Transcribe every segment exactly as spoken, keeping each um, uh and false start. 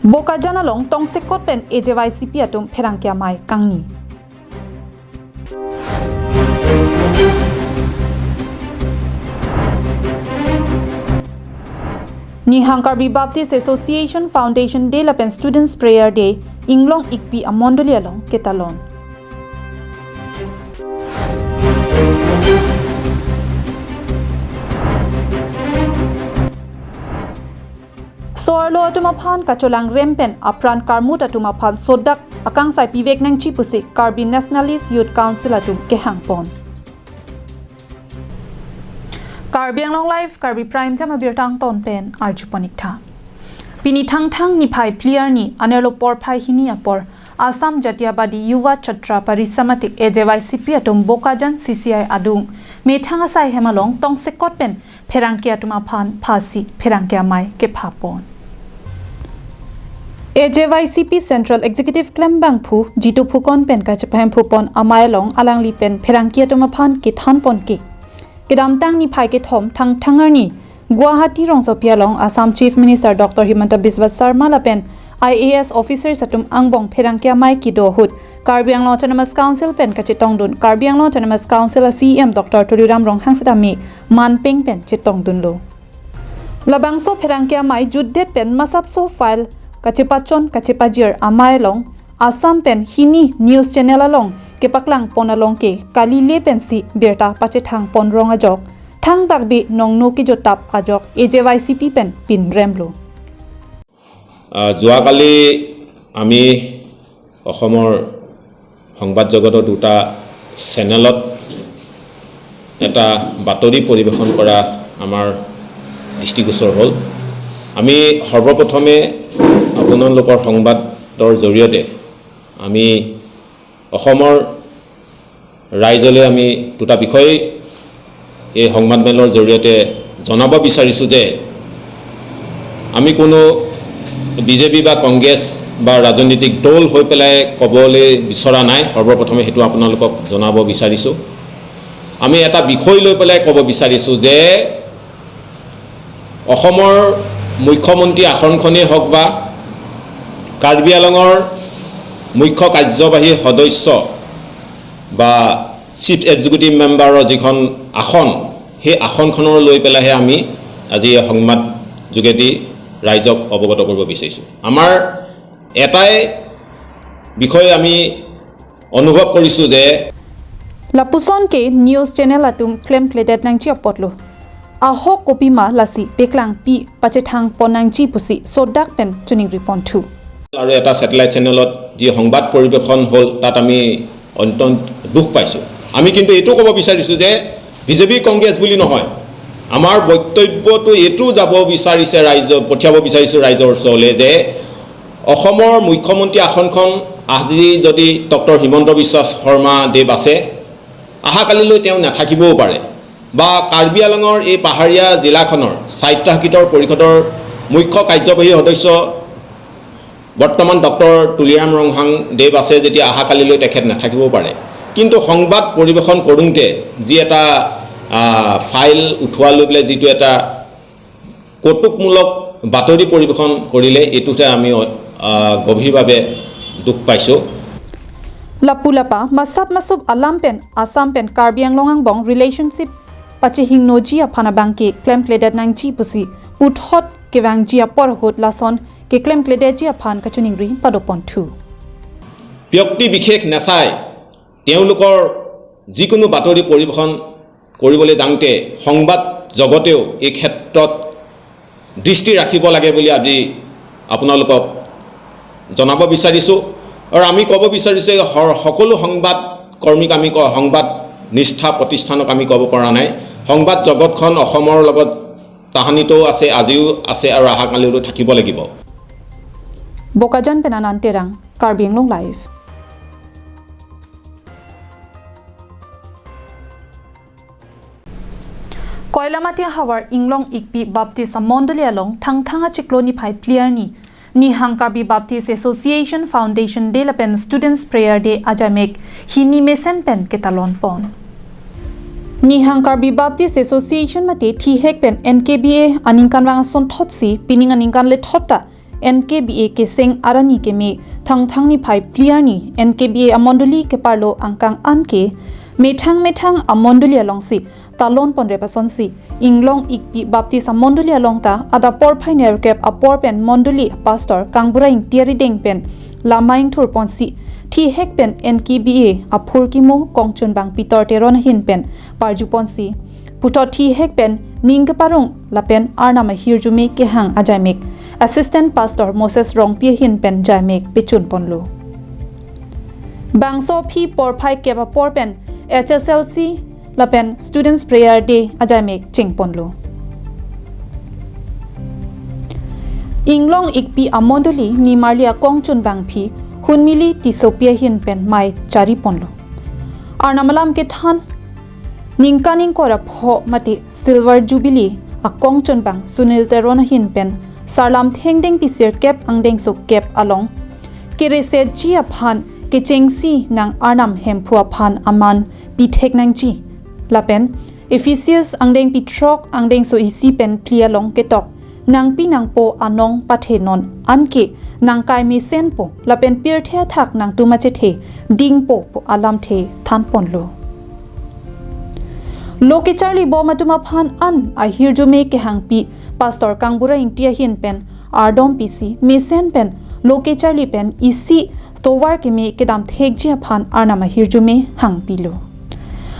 Bokajan along tongsekot pen A J Y C P atum pherangke amei kangni. Nihang Karbi Baptist Association Foundation Day lapen Students Prayer Day Inglong Ikpi amondoli along ketalon. So-arlo atum aphan kacholangrem pen apran karmut atum aphan sodak akangsai pivek nangji pusi Karbi Nationalist Youth Council atum kehangpon. Karbi Anglong Live, Karbi Prime Time abirta angton pen arjupon ik tha. Pini Thangthang niphai phli arni anerlo porphai hini apor Assam Jatiyatabadi Yuva Chhatra Parishrad mate A J Y C P atum Bokajan C C I adung methang asai hem along tongsekot pen pherangke atum aphan phasi pherangke amei kephapon. A J Y C P Central Executive klembangphu Jitu Phukan pen kachepahemphupon amei along alangli pen pherangke atum aphan kethanpon ke. Kedamtang niphai kethom Thangthang arni Guwahati rongsopi along Assam Chief Minister Doctor Himanta Biswa Sarma lapen I A S officers atum angbong pherangke amei kedo ahut Karbi Anglong Autonomous Council pen kachetongdun Karbi Anglong Autonomous Council a C E M Doctor Tuliram Ronghang setame manpeng pen chetongdunlo. Labangso pherangke amei jutdet pen masapso file kachepachon kachepajir amei along Assam pen hini news channel along kepaklangpon along ke kalile pensi birta pachethangpon rong ajok thangdakbi nongno kejotap ajok A J Y C P pen pinremlo. আহ, যোৱাকালি আমি অসমৰ সংবাদ জগতৰ দুটা চেনেলত এটা বাতৰি পৰিৱেশন কৰা আমাৰ দৃষ্টিগোচৰ হ'ল। আমি সৰ্বপ্ৰথমে আপোনালোকৰ সংবাদৰ জৰিয়তে আমি অসমৰ ৰাইজলৈ আমি দুটা বিষয় এই সংবাদমেলৰ জৰিয়তে জনাব বিচাৰিছোঁ যে আমি কোনো বিজেপি বা কংগ্ৰেছ বা ৰাজনৈতিক দল হৈ পেলাই ক'বলৈ বিচৰা নাই। সৰ্বপ্ৰথমে সেইটো আপোনালোকক জনাব বিচাৰিছোঁ। আমি এটা বিষয় লৈ পেলাই ক'ব বিচাৰিছোঁ যে অসমৰ মুখ্যমন্ত্ৰী আসনখনেই হওক বা কাৰ্বি আংলঙৰ মুখ্য কাৰ্যবাহী সদস্য বা চিফ এক্সিকিউটিভ মেম্বাৰৰ যিখন আসন, সেই আসনখনৰ লৈ পেলাইহে আমি আজি এই সংবাদ যোগেদি ৰাইজক অৱগত কৰিব বিচাৰিছোঁ। আমাৰ এটাই বিষয় আমি অনুভৱ কৰিছোঁ যে Lapuson ke news channel atum klemkledet nangji apotlo. Ahok kopima lasi peklangpi pachethangpon nangji pusi sodak pen choningriponthu. আৰু এটা ছেটেলাইট চেনেলত যি সংবাদ পৰিৱেশন হ'ল, তাত আমি অত্যন্ত দুখ পাইছোঁ। আমি কিন্তু এইটো ক'ব বিচাৰিছোঁ যে বিজেপি কংগ্ৰেছ বুলি নহয়, আমাৰ বক্তব্যটো এইটো যাব বিচাৰিছে ৰাইজৰ, পঠিয়াব বিচাৰিছোঁ ৰাইজৰ ওচৰলৈ যে অসমৰ মুখ্যমন্ত্ৰী আসনখন আজি যদি ডক্টৰ হিমন্ত বিশ্ব শৰ্মা দেৱ আছে, অহাকালিলৈ তেওঁ নাথাকিবও পাৰে, বা কাৰ্বি আংলঙৰ এই পাহাৰীয়া জিলাখনৰ স্বায়ত্তশাসিত পৰিষদৰ মুখ্য কাৰ্যবাহী সদস্য বৰ্তমান ডক্টৰ তুলিৰাম ৰংহাং দেৱ আছে যেতিয়া অহাকালিলৈ তেখেত নাথাকিবও পাৰে। কিন্তু সংবাদ পৰিৱেশন কৰোঁতে যি এটা, আহ, ফাইল উঠোৱা লৈ পেলাই যিটো এটা কৌতুকমূলক বাতৰি পৰিৱেশন কৰিলে এইটোতে আমি, আহ, গভীৰভাৱে দুখ পাইছোঁ। Lapu lapa masap masup alam pen Assam pen Karbi Anglong angbong relationship pachehingnoji aphan abangke klemkledet nangji pusi puthot kevangji apor ahut lason keklemkledetji aphan kachoningri padoponthu. ব্যক্তি বিশেষ নাচাই তেওঁলোকৰ যিকোনো বাতৰি পৰিৱেশন কৰিবলৈ যাওঁতে সংবাদ জগতেও এই ক্ষেত্ৰত দৃষ্টি ৰাখিব লাগে বুলি আজি আপোনালোকক জনাব বিচাৰিছোঁ। আৰু আমি ক'ব বিচাৰিছোঁ যে স-, সকলো সংবাদ কৰ্মীক আমি ক-, সংবাদ নিষ্ঠা প্ৰতিষ্ঠানক আমি ক'ব পৰা নাই। সংবাদ জগতখন অসমৰ লগত তাহানিতো আছে, আজিও আছে আৰু অহাকালিলৈ থাকিব লাগিব। Bokajan pen Anand Terang, Karbi Anglong Live. Koilamati havar Inglong Ikpi Baptist amondoli along Thangthang achiklo niphai phli arni Nihang Karbi Baptist Association Foundation Day lapen Students Prayer Day ajamek hini mesen pen ketalonpon. Nihang Karbi Baptist Association mate thihek pen N K B A aningkanvang asonthotsi pining aningkan lethot ta N K B A keseng arni keme Thangthang niphai phli arni N K B A amondoli keparlo angkang an ke methang methang amondoli alongsi talon ponrep asonsi Inglong Ikpi Baptist amondoli along ta adap porphai nerkep apor pen mondoli pastor Kangbura Ingti arideng pen lamai ingthur ponsi thihek pen N K B A aphurkimo Kongchunbang Peter Teron ahin pen parju ponsi puthot thihek pen ning keparong lapen Arnam ahirjume kehang ajaimek Assistant Pastor Moses Rongpi ahin pen jaimek pechun ponlo. Bangso aphi porphai kep apor pen H S L C lapen Students Prayer Day ajaimek cheng ponlo. Inglong Ikpi amondoli nimarli akongchunbang aphi Hunmili Tissopi ahin pen mei chari ponlo. Arnam alam kethan ningkan ingkoi ra pho mate Silver Jubilee akongchunbang Sunil Teron ahin pen Sarlam Thengdeng Pisir kep angdengso kep along keresetji aphan kechengsi nang Arnam Hemphu aphan aman pithek nangji lapen Ephesus angdengpi throk angdengso isi pen phli along ketok nangpi nangpo anong pathe non anke nangkai mesenpo lapen pirthe athak nangtum achethe dingpo pu alamthe than ponlo. Lo kecharli bom atum aphan an ahirjume kehangpi Pastor Kangbura Ingti ahin pen ardom pisi mesen pen lo kecharli pen isi tovar keme kedam thekji aphan Arnam ahirjume hangpilo.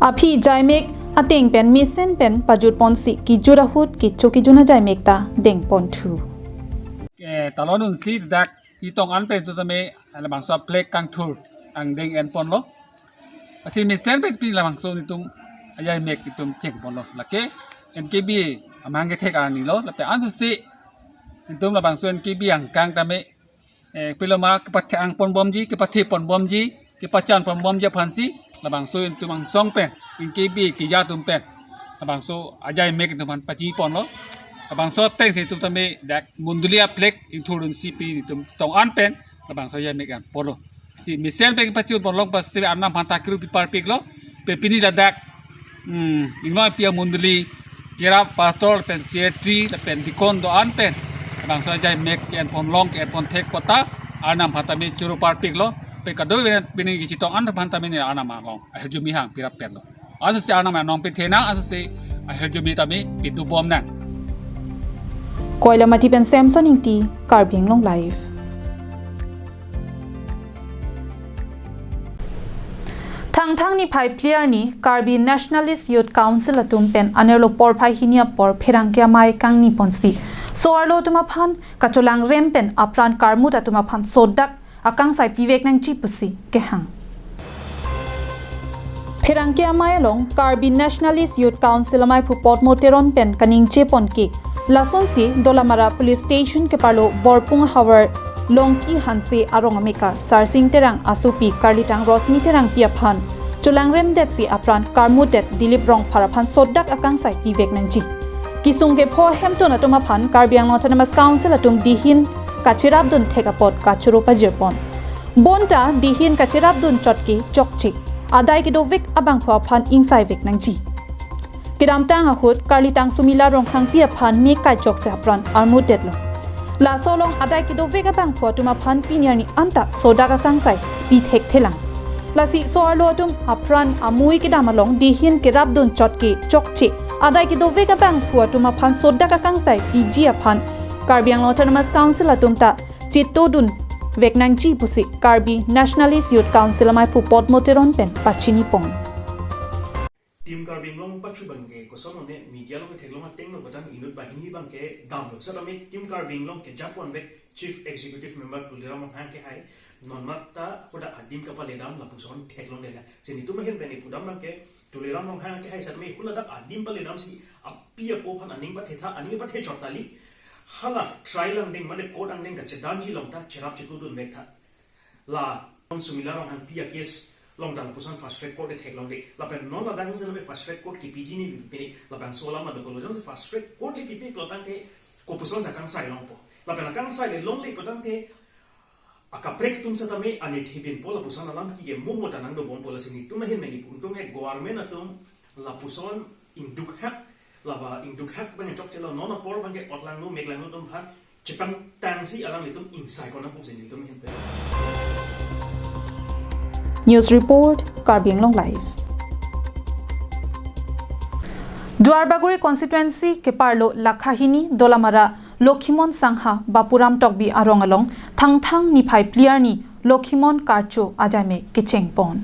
Aphi jaimek ateng pen mesen pen pajut ponsi kejut ahut kecho kejun ajaimek ta deng ponthu. Eh, talon unsi dak itong an pen tu tame ala bangso flag kangthur angdeng en ponlo. Asi mesen pen pini labangso nitum ajaimek nitum cheng ponlo. Lake N K B A amahang kethek arni lo. Lapen ansusi nitum labangso N K B A angkang tame, eh, piloma kepathe ang ponbomji, kepathe ponbomji, kepachan ponbomji aphansi labangso nitum angsong pen, N K B A keja atum pen labangso ajaimek nitum aphan pachi ponlo. Labangso atengsi nitum tame dak mondoli a flag ingthur dunsi pini nitum tong an pen labangso ajaimek an ponlo. Si mesen pen pachun ponlong pasti Arnam aphan ta kiru pi parpiklo. Pen pini ladak, hmm, Inglong Ikpi amondoli kerap pastor pen secretary pen deacon do-an pen labangso ajaimek ke-en ponlong ke-en ponthek kota Arnam aphan tame choro parpiklo. Pen kadokave pini kechetong an aphan tame ne Arnam along ahirjume hangpi rap penlo. Ansusi Arnam anong pithe nang, ansusi ahirjume tame pidu bom nang. Koilamathi pen Samson Ingti, Karbi Anglong Live. Thangthang niphai phli arni Karbi Nationalist Youth Council atum pen anerlo porphai hini apor pherangke amei kangni ponsi so-arlo atum aphan kacholangrem pen apran karmut atum aphan sodak akangsai pivek nangji pusi kehang. Pherangke amei along Karbi Nationalist Youth Council ameiphu Potmo Teron pen kaningje pon ke lasonsi Dolamara Police Station keparlo Borpung havar Longki Hanse arong amekar Sarsing Terang asopi karlitang Rosmi Terangpi aphan cholangrem detsi apran karmut det Dilip Rongphar aphan sodak akangsai pivek nangji. Kesung kepho hemtun atum aphan Karbi Anglong Autonomous Council atum dihin kacherapdun thek apot kachoro pajir pon. Bonta dihin kacherapdun chot ke chokche adai kedovek abangphu aphan ingsaivek nangji. Kedamtang ahut karlitang Sumila Ronghangpi aphan me kaichokse apran armut detlo. Laso along adai kedovek abangphu atum aphan pini arni anta sodak akangsai pithekthelang. Lasi so-arlo atum apran amui kedam along dihin kerapdun chot ke chokche adai kedovek abangphu atum aphan sodak akangsai piji aphan Karbi Anglong Autonomous Council atum ta chetodun vek nangji pusi Karbi Nationalist Youth Council ameiphu Potmo Teron pen pachini pon. Team Karbi Anglong pachu abangke koson one media along theklong ateng lo bajang inut banghini abangke damlo. Setame Team Karbi Anglong keja pon vek Chief Executive Member Tuliram Ronghang kehai non mat ta kodak adim kapaledam lapuson theklonglelang. Si nitum ahin pen ipudam abangke Tuliram Ronghang kehai setame hula dak adim paledamsi api apo aphan aning pathetha, aning pathe chot kali. Hala trial angdeng mane court angdeng kachedanji along ta cherap chetodun vektha. La Sumila Ronghangpi a-case along ta lapuson fast track court le theklongde. Lapen non ladak setame fast track court kepiji ni pini labangso alam adokolo jongsi fast track court le pipe klotangte kopuson akangsai longpo. Lapen akangsai le longle potangte akaprek atum setame anethibinpo lapuson alam kike mumo tanang dobompo. Lasi nitum ahin pen ipu ingtung he government atum lapuson ingdukhak, laba ingdukhak abang chokchelo non apor abangke otlangno meklangno atum aphan chepangtangsi alanglitum ingsai kona pungsi nelitum ahin pen. News report, Karbi Anglong Live. Duarbagori constituency keparlo Lakhahini Dolamara Lokhimon Sangha Bapuram Tokbi arong along Thangthang niphai phli arni Lokhimon karcho ajaimek kechengpon.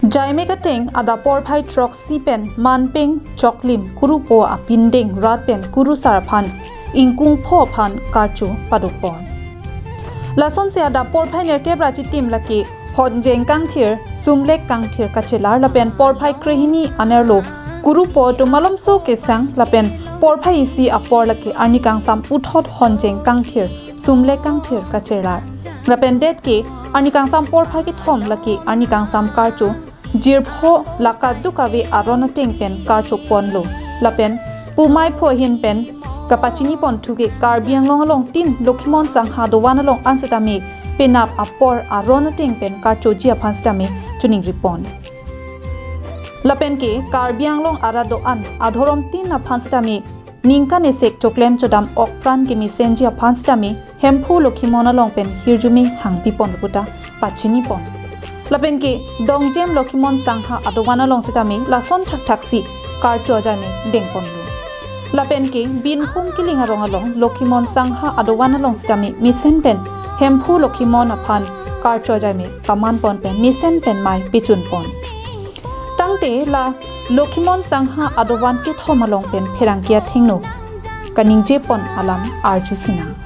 Jaimek ateng adap porphai throksi pen manpeng choklim kurupo apindeng rat pen kurusar aphan ingkung pho aphan karcho padokpon. Lasonsi adap porphai nerkep ra chitim lake Honjeng Kangthir, Sumlek Kangthir kachelar lapen porphai krehini anerlo kurupo atum malomso kesang lapen porphai isi apor lake arni kangsam puthot Honjeng Kangthir, Sumlek Kangthir kachelar. Lapen det ke arni kangsam porphai kethom lake arni kangsam karcho jirpho la kadokave aron ateng pen karchoponlo. Lapen pu maiphu ahin pen kapachinipon thu ke Karbi Anglong along tin Lokhimon Sangha adovan along an setame penap apor aron ateng pen karchoji aphan setame choningripon. Lapen ke Karbi Anglong arat do-an adhorom tin aphan setame ningkan esek choklem chodam okpran kemesenji aphan setame Hemphu Lokhimon along pen hirjume hangpipon puta pachinipon. Lapen ke Dongjem Lokhimon Sangha adovan along setame lason thakthaksi karcho ajaimek dengponlo. Lapen ke Binhum Kiling arong along Lokhimon Sangha adovan along setame mesen pen Hemphu Lokhimon aphan karcho ajaimek kamanpon pen mesen pen mei pechunpon. Tangte la Lokhimon Sangha adovan kethom along pen pherangke athengno kaningjepon alam arjusinang.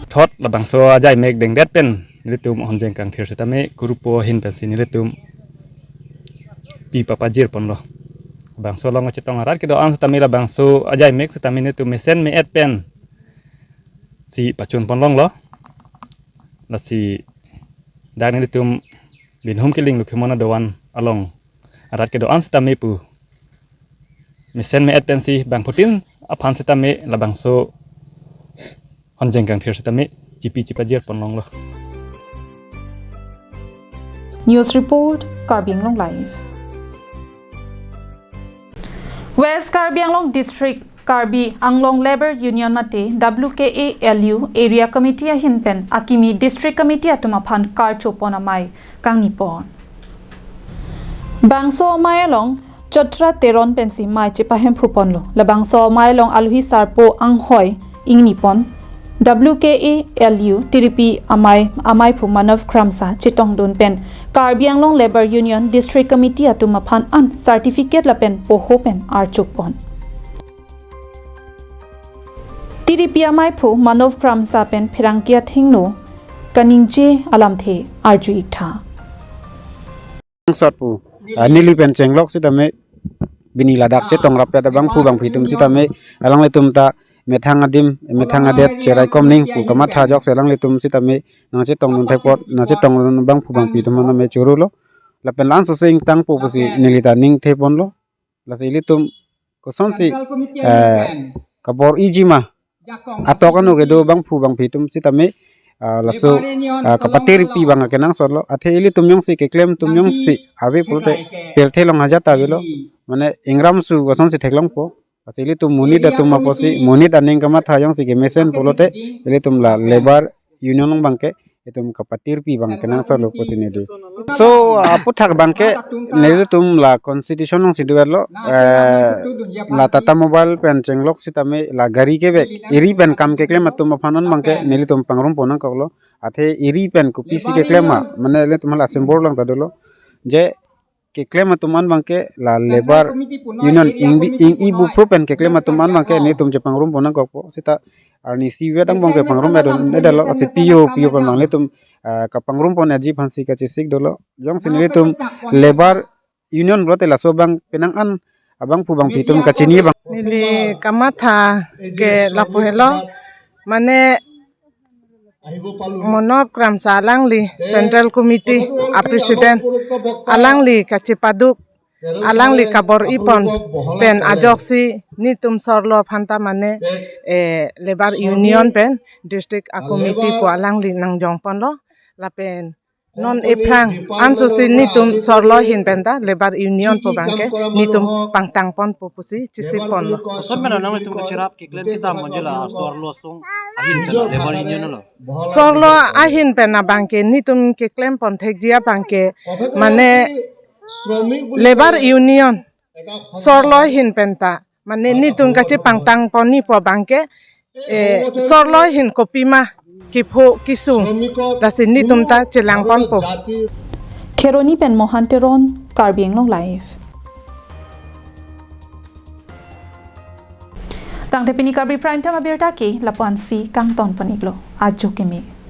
Thot labangso ajaimek dengdet pen nelitum Honjeng Kangthir setame kurupo ahin pensi nelitum pi papajirponlo. Labangso along kachetong arat kedo-an setame labangso ajaimek setame nelitum mesen me-et pensi pachunponlonglo. Lasi dak nelitum Binhum Kiling Lokhimon adovan along arat kedo-an setame pu mesen me-et pensi bangphutin aphan setame labangso Honjeng Kangthir setame chipi chipajirponlonglo. News report, Karbi Anglong Live. West Karbi Anglong District Karbi Anglong Labour Union mate W K A L U Area Committee ahin pen akimi District Committee atum aphan karchopon amei kangnipon. Bangso amei along Chotra Teron pensi mei chepahemphuponlo. Labangso amei along aluhi sarpo anghoi ingnipon. W K A L U tiripi amei, ameiphu Manav Kramsa chetongdun pen Karbi Anglong Labour Union District Committee atum aphan an certificate lapen poho pen archukpon. Tiripi ameiphu Manav Kramsa pen pherangke athengno kaningje alamthe arju-iktha. Sot pu, ah, neli pen chenglok sitame, bini ladak chetong rapet abangphu bangphi atum sitame, alanglitum ta methang adim, methang adet, cherai komning pu kamatha ajoksi alanglitum sitame nangchetongdun thekpot, nangchetongdun abangphu bangphi atum aname chorulo. Lapen la-an sose ingtangpo pusi neli ta ningtheponlo. Lasi ilitum kosonsi, eh, kabor-iji ma, atok ano kedo bangphu bangphi atum sitame, ah, laso, ah, kapatirpi abang kenangsotlo. Athe ilitum jongsi keklem atum jongsi ave pulote pirthe along ajat ta avelo. Mane ingram su kosonsi theklongpo. Lasi ilitum monit atum apotsi, monit aning kamatha jongsi kemesen pulote, ilitum la labour union along abangke itum kapatirpi abang kenangsotlo pusi neli. So, aphuthak abangke nelitum la constitution alongsi dovelo, eh, la Tata Mobile pen chenglok sitame la gari kevek, eri pen kam keklem atum aphan an abangke nelitum pangrumpon nangkoklo. Athe eri pen kopisi keklem ma, mane ilitum la symbol lang ta dolo. Je keklem atum an abangke la labour union ing, ing-i bupru pen keklem atum an abangke nelitum chepangrumpon nangkokpo. Sita arnisi vet angbong kepangrum edon, edalo, lasi P O, P O pen abang nelitum, ah, kapangrumpon aji aphansi kachesik dolo. Jongsi nelitum labour union pulote laso abang penang an abangphu bangphi atum kachini abang. Neli kamatha ke lapu helo, mane Manav Kramsa alangli Central Committee a President, alangli kachepaduk, alangli kabor-ipon pen ajoksi netum sorlo aphan ta mane, eh, Labour Union pen District a Committee pu alangli nangjongponlo. Lapen Non ephrang ansosi nitum sorlo ahin penta labour union pu abangke nitum pangtang ponpo pusi chisi ponlo. Koson mena nanglitum kachirap keklem kedam monjila sorlo asong ahin penta labour union lo. Sorlo ahin pen abangke nitum keklem pon thekji abangke mane labour union sorlo ahin penta mane nitum kachipangtang ponji pu abangke, eh, sorlo ahin kopima kepho kesung lasi nitum ta chelang ponpo. Kheroni pen Mohan Teron, Karbi Anglong Live. Tangte pini Karbi Prime Time abirta ke lapu-ansi kangton pon-iklo. Ajo keme.